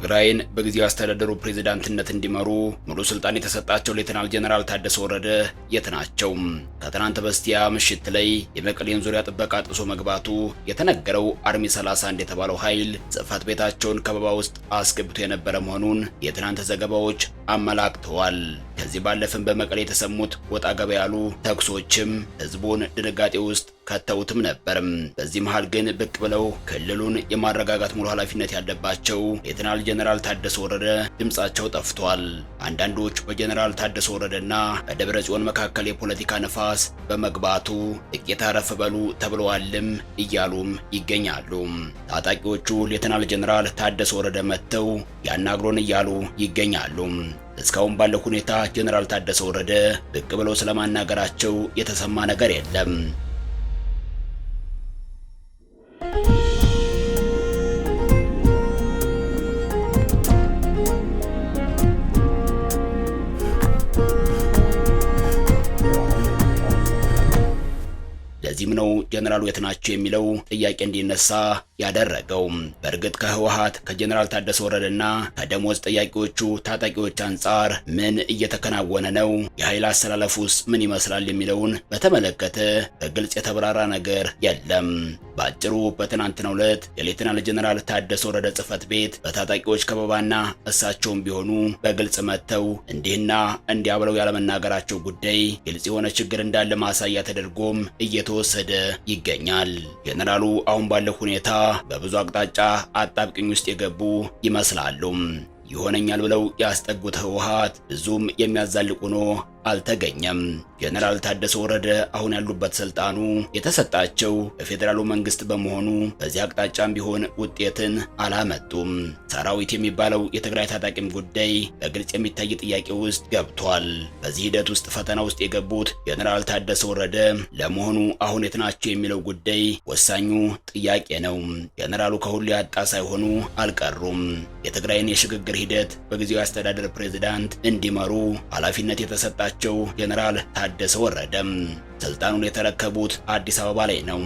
ትግራይን በጊዜያዊ አስተዳደሩ ፕሬዝዳንትነት እንዲመሩ ሙሉ ስልጣን የተሰጣቸው ሌተናል ጀነራል ታደሰ ወረደ የት ናቸው? ከትናንት በስቲያ ምሽት ላይ የመቀሌን ዙሪያ ጥበቃ ጥሶ መግባቱ የተነገረው አርሚ 31 የተባለው ኃይል ጽሕፈት ቤታቸውን ከበባ ውስጥ አስገብቶ የነበረ መሆኑን የትናንት ዘገባዎች አመላክተዋል። ከዚህ ባለፈም በመቀሌ የተሰሙት ወጣ ገባ ያሉ ተኩሶችም ህዝቡን ድንጋጤ ውስጥ ከተውትም ነበርም። በዚህ መሃል ግን ብቅ ብለው ክልሉን የማረጋጋት ሙሉ ኃላፊነት ያለባቸው ሌተናል ጀነራል ታደሰ ወረደ ድምጻቸው ጠፍቷል። አንዳንዶች በጀነራል ታደሰ ወረደና በደብረ ጽዮን መካከል የፖለቲካ ነፋስ በመግባቱ ጥቂት አረፍ በሉ ተብለዋልም እያሉም ይገኛሉ። ታጣቂዎቹ ሌተናል ጀነራል ታደሰ ወረደ መጥተው ያናግሮን እያሉ ይገኛሉ። እስካሁን ባለው ሁኔታ ጀነራል ታደሰ ወረደ ብቅ ብለው ስለማናገራቸው የተሰማ ነገር የለም። ለዚህም ነው ጀነራሉ የት ናቸው የሚለው ጥያቄ እንዲነሳ ያደረገው። በእርግጥ ከህወሓት ከጀነራል ታደሰ ወረደና ከደሞዝ ጠያቂዎቹ ታጣቂዎች አንጻር ምን እየተከናወነ ነው፣ የኃይል አሰላለፉስ ምን ይመስላል የሚለውን በተመለከተ በግልጽ የተብራራ ነገር የለም። በአጭሩ በትናንትናው ዕለት የሌተናል ጀነራል ታደሰ ወረደ ጽሕፈት ቤት በታጣቂዎች ከበባና እሳቸውም ቢሆኑ በግልጽ መጥተው እንዲህና እንዲያ ብለው ያለመናገራቸው ጉዳይ ግልጽ የሆነ ችግር እንዳለ ማሳያ ተደርጎም እየተወሰደ ይገኛል። ጀነራሉ አሁን ባለው ሁኔታ በብዙ አቅጣጫ አጣብቅኝ ውስጥ የገቡ ይመስላሉ። ይሆነኛል ብለው ያስጠጉት ህወሓት ብዙም የሚያዛልቅ ሆኖ አልተገኘም። ጀነራል ታደሰ ወረደ አሁን ያሉበት ስልጣኑ የተሰጣቸው በፌዴራሉ መንግስት በመሆኑ በዚህ አቅጣጫም ቢሆን ውጤትን አላመጡም። ሰራዊት የሚባለው የትግራይ ታጣቂም ጉዳይ በግልጽ የሚታይ ጥያቄ ውስጥ ገብቷል። በዚህ ሂደት ውስጥ ፈተና ውስጥ የገቡት ጀነራል ታደሰ ወረደ ለመሆኑ አሁን የት ናቸው የሚለው ጉዳይ ወሳኙ ጥያቄ ነው። ጀነራሉ ከሁሉ ያጣ ሳይሆኑ አልቀሩም። የትግራይን የሽግግር ሂደት በጊዜያዊ አስተዳደር ፕሬዝዳንት እንዲመሩ ኃላፊነት የተሰጣቸው ጀነራል ታደሰ ወረደም ስልጣኑን የተረከቡት አዲስ አበባ ላይ ነው።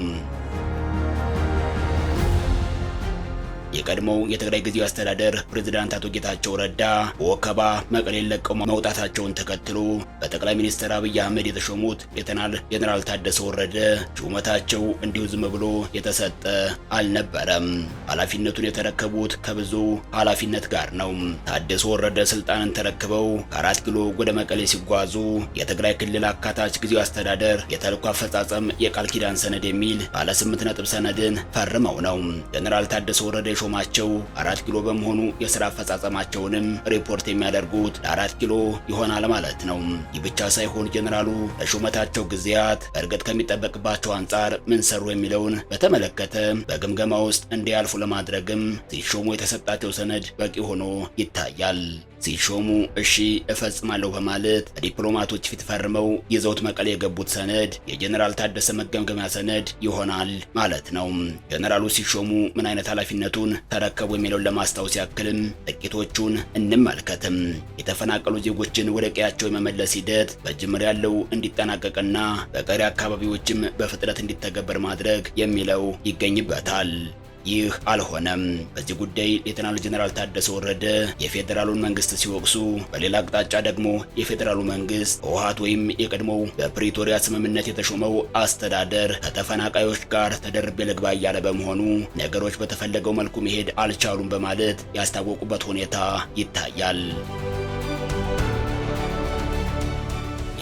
የቀድሞው የትግራይ ጊዜያዊ አስተዳደር ፕሬዝዳንት አቶ ጌታቸው ረዳ በወከባ መቀሌን ለቀው መውጣታቸውን ተከትሎ በጠቅላይ ሚኒስትር አብይ አህመድ የተሾሙት ሌተናል ጀነራል ታደሰ ወረደ ሹመታቸው እንዲሁ ዝም ብሎ የተሰጠ አልነበረም። ኃላፊነቱን የተረከቡት ከብዙ ኃላፊነት ጋር ነው። ታደሰ ወረደ ስልጣንን ተረክበው ከ4 ኪሎ ወደ መቀሌ ሲጓዙ የትግራይ ክልል አካታች ጊዜያዊ አስተዳደር የተልዕኮ አፈጻጸም የቃል ኪዳን ሰነድ የሚል ባለ 8 ነጥብ ሰነድን ፈርመው ነው። ጀነራል ታደሰ ወረደ የሾማቸው 4 ኪሎ በመሆኑ የስራ አፈጻጸማቸውንም ሪፖርት የሚያደርጉት ለ4 ኪሎ ይሆናል ማለት ነው። ይህ ብቻ ሳይሆን ጀነራሉ ለሹመታቸው ጊዜያት በእርግጥ ከሚጠበቅባቸው አንጻር ምን ሰሩ የሚለውን በተመለከተ በግምገማ ውስጥ እንዲያልፉ ለማድረግም ሲሾሙ የተሰጣቸው ሰነድ በቂ ሆኖ ይታያል። ሲሾሙ እሺ እፈጽማለሁ በማለት በዲፕሎማቶች ፊት ፈርመው ይዘውት መቀሌ የገቡት ሰነድ የጀነራል ታደሰ መገምገሚያ ሰነድ ይሆናል ማለት ነው። ጀነራሉ ሲሾሙ ምን አይነት ኃላፊነቱን ተረከቡ የሚለውን ለማስታወስ ያክልም ጥቂቶቹን እንመልከትም። የተፈናቀሉ ዜጎችን ወደ ቀያቸው የመመለስ ሂደት በጅምር ያለው እንዲጠናቀቅና በቀሪ አካባቢዎችም በፍጥነት እንዲተገበር ማድረግ የሚለው ይገኝበታል። ይህ አልሆነም። በዚህ ጉዳይ ሌተናል ጀነራል ታደሰ ወረደ የፌዴራሉን መንግስት ሲወቅሱ፣ በሌላ አቅጣጫ ደግሞ የፌዴራሉ መንግስት ህወሓት ወይም የቀድሞው በፕሪቶሪያ ስምምነት የተሾመው አስተዳደር ከተፈናቃዮች ጋር ተደርቤ ልግባ እያለ በመሆኑ ነገሮች በተፈለገው መልኩ መሄድ አልቻሉም በማለት ያስታወቁበት ሁኔታ ይታያል።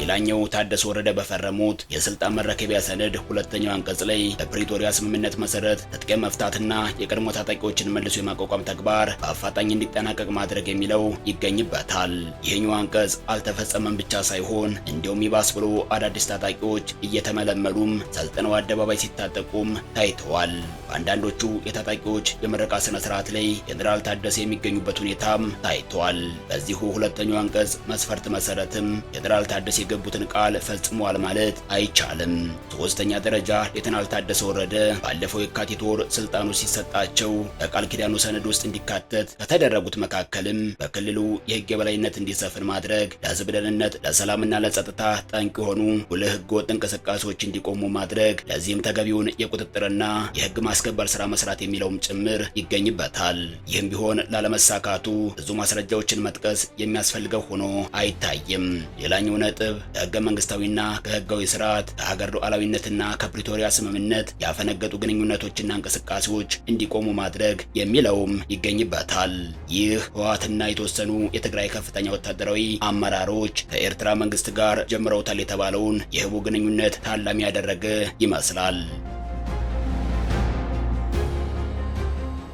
ሌላኛው ታደሰ ወረደ በፈረሙት የስልጣን መረከቢያ ሰነድ ሁለተኛው አንቀጽ ላይ በፕሪቶሪያ ስምምነት መሰረት ትጥቅ መፍታትና የቀድሞ ታጣቂዎችን መልሶ የማቋቋም ተግባር በአፋጣኝ እንዲጠናቀቅ ማድረግ የሚለው ይገኝበታል። ይህኛው አንቀጽ አልተፈጸመም ብቻ ሳይሆን እንዲሁም ይባስ ብሎ አዳዲስ ታጣቂዎች እየተመለመሉም ሰልጥነው አደባባይ ሲታጠቁም ታይተዋል። በአንዳንዶቹ የታጣቂዎች የምረቃ ስነ ስርዓት ላይ ጀነራል ታደሰ የሚገኙበት ሁኔታም ታይተዋል። በዚሁ ሁለተኛው አንቀጽ መስፈርት መሰረትም ጀነራል ታደሰ የገቡትን ቃል ፈጽመዋል ማለት አይቻልም። ሶስተኛ ደረጃ ሌተናል ታደሰ ወረደ ባለፈው የካቲት ወር ስልጣኑ ሲሰጣቸው በቃል ኪዳኑ ሰነድ ውስጥ እንዲካተት ከተደረጉት መካከልም በክልሉ የህግ የበላይነት እንዲሰፍን ማድረግ፣ ለህዝብ ደህንነት፣ ለሰላምና ለጸጥታ ጠንቅ የሆኑ ጉልህ ህገወጥ እንቅስቃሴዎች እንዲቆሙ ማድረግ፣ ለዚህም ተገቢውን የቁጥጥርና የህግ ማስከበር ስራ መስራት የሚለውም ጭምር ይገኝበታል። ይህም ቢሆን ላለመሳካቱ ብዙ ማስረጃዎችን መጥቀስ የሚያስፈልገው ሆኖ አይታይም። ሌላኛው ነጥብ ከህገ መንግስታዊና ከህጋዊ ስርዓት ከሀገር ሉዓላዊነትና ከፕሪቶሪያ ስምምነት ያፈነገጡ ግንኙነቶችና እንቅስቃሴዎች እንዲቆሙ ማድረግ የሚለውም ይገኝበታል። ይህ ህወሓትና የተወሰኑ የትግራይ ከፍተኛ ወታደራዊ አመራሮች ከኤርትራ መንግስት ጋር ጀምረውታል የተባለውን የህቡ ግንኙነት ታላሚ ያደረገ ይመስላል።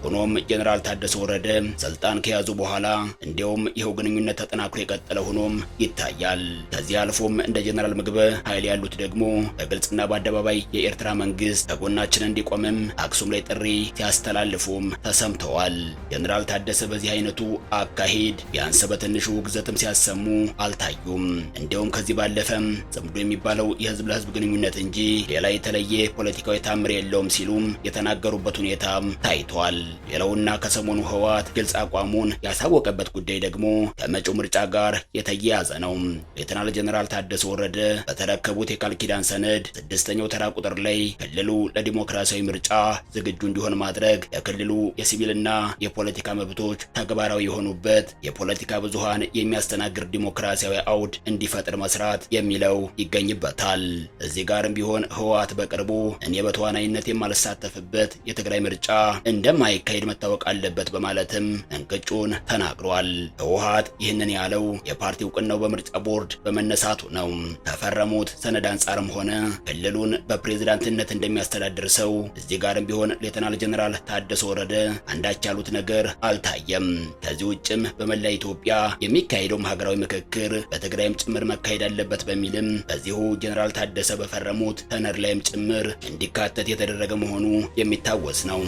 ሆኖም ጀነራል ታደሰ ወረደ ስልጣን ከያዙ በኋላ እንዲያውም ይኸው ግንኙነት ተጠናክሮ የቀጠለ ሆኖም ይታያል። ከዚህ አልፎም እንደ ጀነራል ምግበ ኃይል ያሉት ደግሞ በግልጽና በአደባባይ የኤርትራ መንግስት ከጎናችን እንዲቆምም አክሱም ላይ ጥሪ ሲያስተላልፉም ተሰምተዋል። ጀነራል ታደሰ በዚህ አይነቱ አካሄድ ቢያንስ በትንሹ ውግዘትም ሲያሰሙ አልታዩም። እንዲያውም ከዚህ ባለፈም ጽምዶ የሚባለው የህዝብ ለህዝብ ግንኙነት እንጂ ሌላ የተለየ ፖለቲካዊ ታምር የለውም ሲሉም የተናገሩበት ሁኔታም ታይቷል። ሌላውና ከሰሞኑ ህወሓት ግልጽ አቋሙን ያሳወቀበት ጉዳይ ደግሞ ከመጪው ምርጫ ጋር የተያያዘ ነው። ሌተናል ጀነራል ታደሰ ወረደ በተረከቡት የቃል ኪዳን ሰነድ 6ኛው ተራ ቁጥር ላይ ክልሉ ለዲሞክራሲያዊ ምርጫ ዝግጁ እንዲሆን ማድረግ፣ የክልሉ የሲቪልና የፖለቲካ መብቶች ተግባራዊ የሆኑበት የፖለቲካ ብዙሃን የሚያስተናግድ ዲሞክራሲያዊ አውድ እንዲፈጥር መስራት የሚለው ይገኝበታል። እዚህ ጋርም ቢሆን ህወሓት በቅርቡ እኔ በተዋናይነት የማልሳተፍበት የትግራይ ምርጫ እንደማይካሄድ መታወቅ አለበት በማለትም እንቅጩን ተናግሯል። ህወሓት ይህንን ያለው የፓርቲ እውቅናው በምርጫ ቦርድ በመነሳቱ ነው። ከፈረሙት ሰነድ አንጻርም ሆነ ክልሉን በፕሬዝዳንትነት እንደሚያስተዳድር ሰው እዚህ ጋርም ቢሆን ሌተናል ጀነራል ታደሰ ወረደ አንዳች ያሉት ነገር አልታየም። ከዚህ ውጭም በመላ ኢትዮጵያ የሚካሄደውም ሀገራዊ ምክክር በትግራይም ጭምር መካሄድ አለበት በሚልም በዚሁ ጀነራል ታደሰ በፈረሙት ሰነድ ላይም ጭምር እንዲካተት የተደረገ መሆኑ የሚታወስ ነው።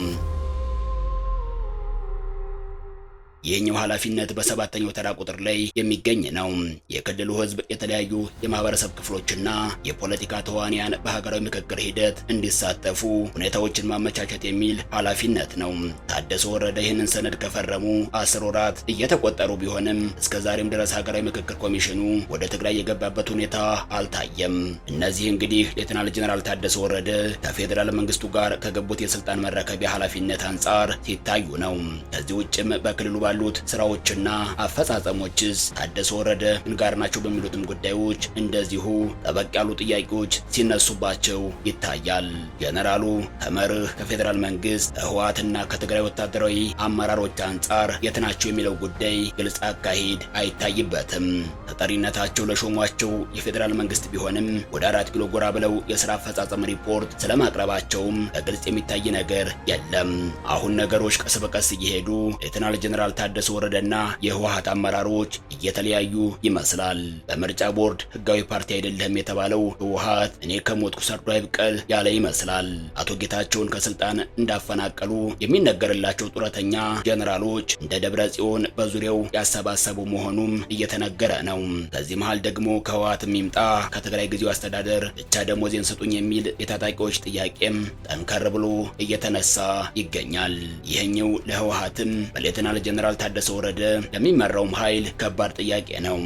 ይህኛው ኃላፊነት በ7ኛው ተራ ቁጥር ላይ የሚገኝ ነው። የክልሉ ህዝብ፣ የተለያዩ የማህበረሰብ ክፍሎችና የፖለቲካ ተዋንያን በሀገራዊ ምክክር ሂደት እንዲሳተፉ ሁኔታዎችን ማመቻቸት የሚል ኃላፊነት ነው። ታደሰ ወረደ ይህንን ሰነድ ከፈረሙ 10 ወራት እየተቆጠሩ ቢሆንም እስከ ዛሬም ድረስ ሀገራዊ ምክክር ኮሚሽኑ ወደ ትግራይ የገባበት ሁኔታ አልታየም። እነዚህ እንግዲህ ሌተናል ጀነራል ታደሰ ወረደ ከፌዴራል መንግስቱ ጋር ከገቡት የስልጣን መረከቢያ ኃላፊነት አንጻር ሲታዩ ነው። ከዚህ ውጭም በክልሉ ባሉት ስራዎችና አፈጻጸሞችስ ታደሰ ወረደ ምን ጋር ናቸው በሚሉትም ጉዳዮች እንደዚሁ ጠበቅ ያሉ ጥያቄዎች ሲነሱባቸው ይታያል። ጀነራሉ ከመርህ ከፌዴራል መንግስት ከህወሓትና ከትግራይ ወታደራዊ አመራሮች አንጻር የት ናቸው የሚለው ጉዳይ ግልጽ አካሄድ አይታይበትም። ተጠሪነታቸው ለሾሟቸው የፌዴራል መንግስት ቢሆንም ወደ 4 ኪሎ ጎራ ብለው የስራ አፈጻጸም ሪፖርት ስለማቅረባቸውም በግልጽ የሚታይ ነገር የለም። አሁን ነገሮች ቀስ በቀስ እየሄዱ ሌተናል ጀነራል ታደሰ ወረደና የህወሓት አመራሮች እየተለያዩ ይመስላል። በምርጫ ቦርድ ህጋዊ ፓርቲ አይደለም የተባለው ህወሓት እኔ ከሞትኩ ሰርዶ አይብቀል ያለ ይመስላል። አቶ ጌታቸውን ከስልጣን እንዳፈናቀሉ የሚነገርላቸው ጡረተኛ ጀነራሎች እንደ ደብረ ጽዮን በዙሪያው ያሰባሰቡ መሆኑም እየተነገረ ነው። ከዚህ መሃል ደግሞ ከህወሓትም ይምጣ ከትግራይ ጊዜያዊ አስተዳደር ብቻ ደሞዜን ስጡኝ የሚል የታጣቂዎች ጥያቄም ጠንከር ብሎ እየተነሳ ይገኛል። ይህኛው ለህወሓትም በሌተናል ጀነራል ታደሰ ወረደ ለሚመራውም ኃይል ከባድ ጥያቄ ነው።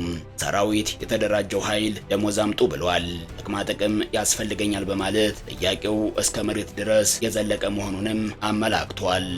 ሰራዊት የተደራጀው ኃይል ደሞዝ አምጡ ብሏል። ጥቅማ ጥቅም ያስፈልገኛል በማለት ጥያቄው እስከ መሬት ድረስ የዘለቀ መሆኑንም አመላክቷል።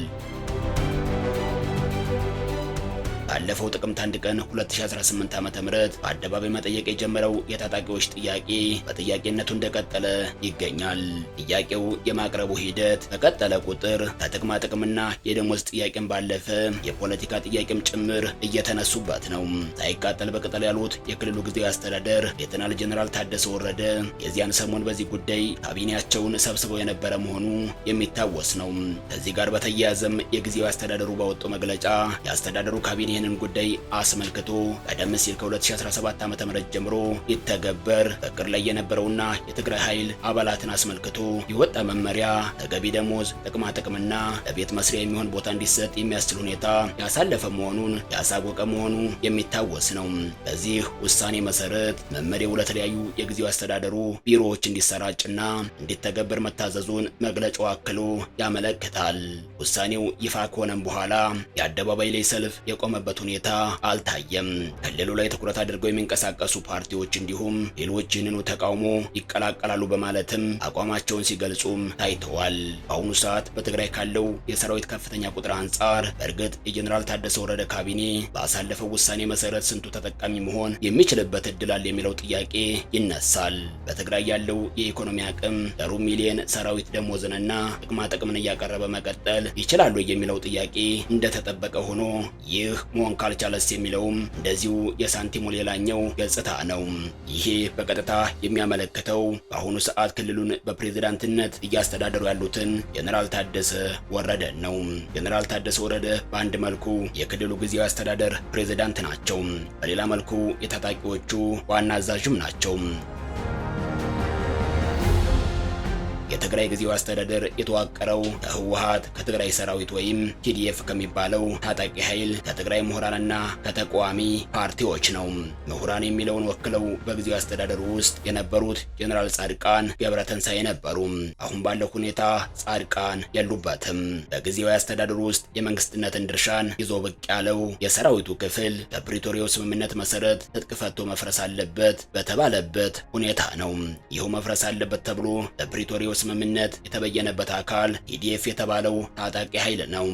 ባለፈው ጥቅምት 1 ቀን 2018 ዓ.ም በአደባባይ መጠየቅ የጀመረው የታጣቂዎች ጥያቄ በጥያቄነቱ እንደቀጠለ ይገኛል። ጥያቄው የማቅረቡ ሂደት በቀጠለ ቁጥር ከጥቅማ ጥቅምና የደሞዝ ጥያቄም ባለፈ የፖለቲካ ጥያቄም ጭምር እየተነሱበት ነው። ሳይቃጠል በቅጠል ያሉት የክልሉ ጊዜያዊ አስተዳደር ሌተናል ጀነራል ታደሰ ወረደ የዚያን ሰሞን በዚህ ጉዳይ ካቢኔያቸውን ሰብስበው የነበረ መሆኑ የሚታወስ ነው። ከዚህ ጋር በተያያዘም የጊዜያዊ አስተዳደሩ ባወጣው መግለጫ የአስተዳደሩ ካቢኔ ይህንን ጉዳይ አስመልክቶ ቀደም ሲል ከ2017 ዓ.ም ጀምሮ ይተገበር በእቅድ ላይ የነበረውና የትግራይ ኃይል አባላትን አስመልክቶ የወጣ መመሪያ ተገቢ ደሞዝ፣ ጥቅማ ጥቅምና ለቤት መስሪያ የሚሆን ቦታ እንዲሰጥ የሚያስችል ሁኔታ ያሳለፈ መሆኑን ያሳወቀ መሆኑ የሚታወስ ነው። በዚህ ውሳኔ መሰረት መመሪያው ለተለያዩ የጊዜያዊ አስተዳደሩ ቢሮዎች እንዲሰራጭና እንዲተገበር መታዘዙን መግለጫው አክሎ ያመለክታል። ውሳኔው ይፋ ከሆነም በኋላ የአደባባይ ላይ ሰልፍ የቆመበት ሁኔታ አልታየም። ክልሉ ላይ ትኩረት አድርገው የሚንቀሳቀሱ ፓርቲዎች እንዲሁም ሌሎች ይህንኑ ተቃውሞ ይቀላቀላሉ በማለትም አቋማቸውን ሲገልጹም ታይተዋል። በአሁኑ ሰዓት በትግራይ ካለው የሰራዊት ከፍተኛ ቁጥር አንጻር በእርግጥ የጀኔራል ታደሰ ወረደ ካቢኔ ባሳለፈው ውሳኔ መሰረት ስንቱ ተጠቃሚ መሆን የሚችልበት እድል አለ የሚለው ጥያቄ ይነሳል። በትግራይ ያለው የኢኮኖሚ አቅም ለሩብ ሚሊዮን ሰራዊት ደሞዝንና ጥቅማ ጥቅምን እያቀረበ መቀጠል ይችላሉ የሚለው ጥያቄ እንደተጠበቀ ሆኖ ይህ መሆን ካልቻለስ የሚለውም እንደዚሁ የሳንቲሙ ሌላኛው ገጽታ ነው። ይሄ በቀጥታ የሚያመለክተው በአሁኑ ሰዓት ክልሉን በፕሬዝዳንትነት እያስተዳደሩ ያሉትን ጀነራል ታደሰ ወረደ ነው። ጀነራል ታደሰ ወረደ በአንድ መልኩ የክልሉ ጊዜያዊ አስተዳደር ፕሬዝዳንት ናቸው፣ በሌላ መልኩ የታጣቂዎቹ ዋና አዛዥም ናቸው። የትግራይ ጊዜያዊ አስተዳደር የተዋቀረው ከህወሓት፣ ከትግራይ ሰራዊት ወይም TDF ከሚባለው ታጣቂ ኃይል፣ ከትግራይ ምሁራንና ከተቃዋሚ ፓርቲዎች ነው። ምሁራን የሚለውን ወክለው በጊዜያዊ አስተዳደሩ ውስጥ የነበሩት ጀነራል ጻድቃን ገብረተንሳኤ ነበሩ። አሁን ባለው ሁኔታ ጻድቃን የሉበትም። በጊዜያዊ አስተዳደሩ ውስጥ የመንግስትነትን ድርሻን ይዞ ብቅ ያለው የሰራዊቱ ክፍል በፕሪቶሪያው ስምምነት መሰረት ትጥቅ ፈቶ መፍረስ አለበት በተባለበት ሁኔታ ነው። ይኸው መፍረስ አለበት ተብሎ በፕሪቶሪያው ስምምነት የተበየነበት አካል TDF የተባለው ታጣቂ ኃይል ነው።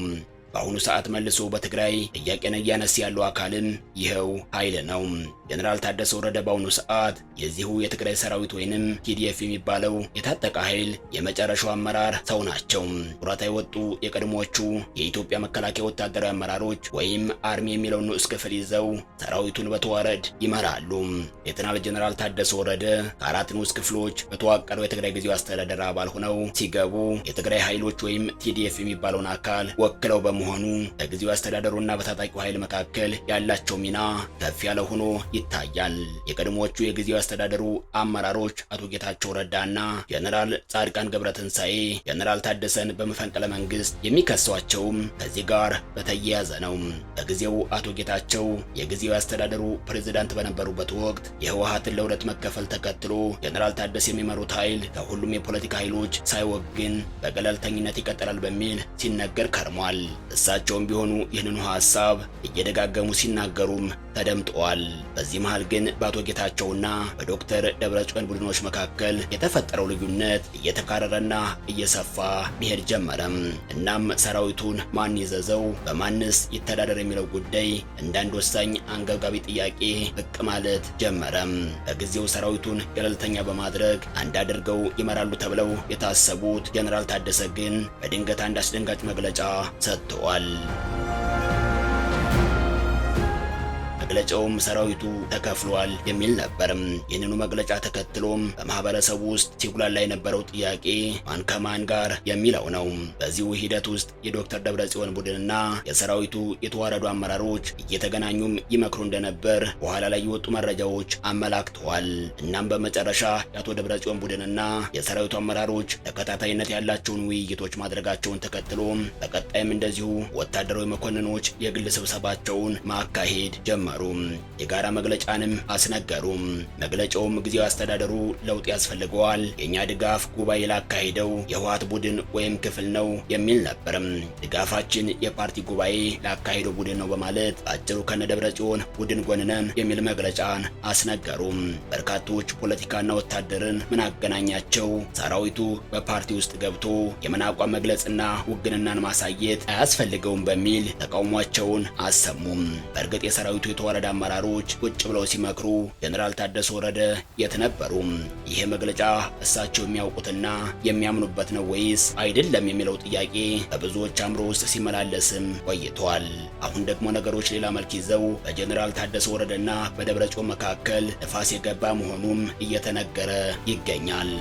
በአሁኑ ሰዓት መልሶ በትግራይ ጥያቄን እያነሳ ያለው አካልም ይኸው ኃይል ነው። ጀነራል ታደሰ ወረደ በአሁኑ ሰዓት የዚሁ የትግራይ ሰራዊት ወይንም TDF የሚባለው የታጠቀ ኃይል የመጨረሻው አመራር ሰው ናቸው። ጡረታ የወጡ የቀድሞዎቹ የኢትዮጵያ መከላከያ ወታደራዊ አመራሮች ወይም army የሚለውን ንዑስ ክፍል ይዘው ሰራዊቱን በተዋረድ ይመራሉ። ሌተናል ጀነራል ታደሰ ወረደ ከአራት ንዑስ ክፍሎች በተዋቀረው የትግራይ ጊዜያዊ አስተዳደር አባል ሆነው ሲገቡ የትግራይ ኃይሎች ወይም TDF የሚባለውን አካል ወክለው በመሆኑ በጊዜያዊ አስተዳደሩና በታጣቂው ኃይል መካከል ያላቸው ሚና ከፍ ያለ ሆኖ ይታያል። የቀድሞዎቹ የጊዜያዊ አስተዳደሩ አመራሮች አቶ ጌታቸው ረዳና ጀነራል ጻድቃን ገብረትንሳኤ ጀነራል ታደሰን በመፈንቅለ መንግስት የሚከሷቸውም ከዚህ ጋር በተያያዘ ነው። በጊዜው አቶ ጌታቸው የጊዜያዊ አስተዳደሩ ፕሬዝዳንት በነበሩበት ወቅት የህወሓትን ለሁለት መከፈል ተከትሎ ጀነራል ታደሰ የሚመሩት ኃይል ከሁሉም የፖለቲካ ኃይሎች ሳይወግን በገለልተኝነት ይቀጥላል በሚል ሲነገር ከርሟል። እሳቸውም ቢሆኑ ይህንኑ ሐሳብ እየደጋገሙ ሲናገሩም ተደምጠዋል። በዚህ መሃል ግን በአቶ ጌታቸውና በዶክተር ደብረጽዮን ቡድኖች መካከል የተፈጠረው ልዩነት እየተካረረና እየሰፋ መሄድ ጀመረም። እናም ሰራዊቱን ማን ይዘዘው፣ በማንስ ይተዳደር የሚለው ጉዳይ እንዳንድ ወሳኝ አንገብጋቢ ጥያቄ ብቅ ማለት ጀመረም። በጊዜው ሰራዊቱን ገለልተኛ በማድረግ አንድ አድርገው ይመራሉ ተብለው የታሰቡት ጀነራል ታደሰ ግን በድንገት አንድ አስደንጋጭ መግለጫ ሰጥተዋል። መግለጫውም ሰራዊቱ ተከፍሏል የሚል ነበር። ይህንኑ መግለጫ ተከትሎም በማህበረሰቡ ውስጥ ሲጉላላ የነበረው ጥያቄ ማን ከማን ጋር የሚለው ነው። በዚሁ ሂደት ውስጥ የዶክተር ደብረጽዮን ቡድንና የሰራዊቱ የተዋረዱ አመራሮች እየተገናኙም ይመክሩ እንደነበር በኋላ ላይ የወጡ መረጃዎች አመላክተዋል። እናም በመጨረሻ የአቶ ደብረጽዮን ቡድንና የሰራዊቱ አመራሮች ተከታታይነት ያላቸውን ውይይቶች ማድረጋቸውን ተከትሎ በቀጣይም እንደዚሁ ወታደራዊ መኮንኖች የግል ስብሰባቸውን ማካሄድ ጀመሩ። የጋራ መግለጫንም አስነገሩ። መግለጫውም ጊዜያዊ አስተዳደሩ ለውጥ ያስፈልገዋል፣ የኛ ድጋፍ ጉባኤ ላካሄደው የህወሓት ቡድን ወይም ክፍል ነው የሚል ነበር። ድጋፋችን የፓርቲ ጉባኤ ላካሄደው ቡድን ነው በማለት በአጭሩ ከነደብረጽዮን ቡድን ጎን ነን የሚል መግለጫን አስነገሩ። በርካቶች ፖለቲካና ወታደርን ምን አገናኛቸው? ሰራዊቱ በፓርቲ ውስጥ ገብቶ የምን አቋም መግለጽና ውግንናን ማሳየት አያስፈልገውም በሚል ተቃውሟቸውን አሰሙም። በእርግጥ የሰራዊቱ የተዋረድ አመራሮች ቁጭ ብለው ሲመክሩ ጀነራል ታደሰ ወረደ የት ነበሩ? ይሄ መግለጫ እሳቸው የሚያውቁትና የሚያምኑበት ነው ወይስ አይደለም የሚለው ጥያቄ በብዙዎች አእምሮ ውስጥ ሲመላለስም ቆይቷል። አሁን ደግሞ ነገሮች ሌላ መልክ ይዘው በጀነራል ታደሰ ወረደና በደብረጽዮን መካከል ንፋስ የገባ መሆኑም እየተነገረ ይገኛል።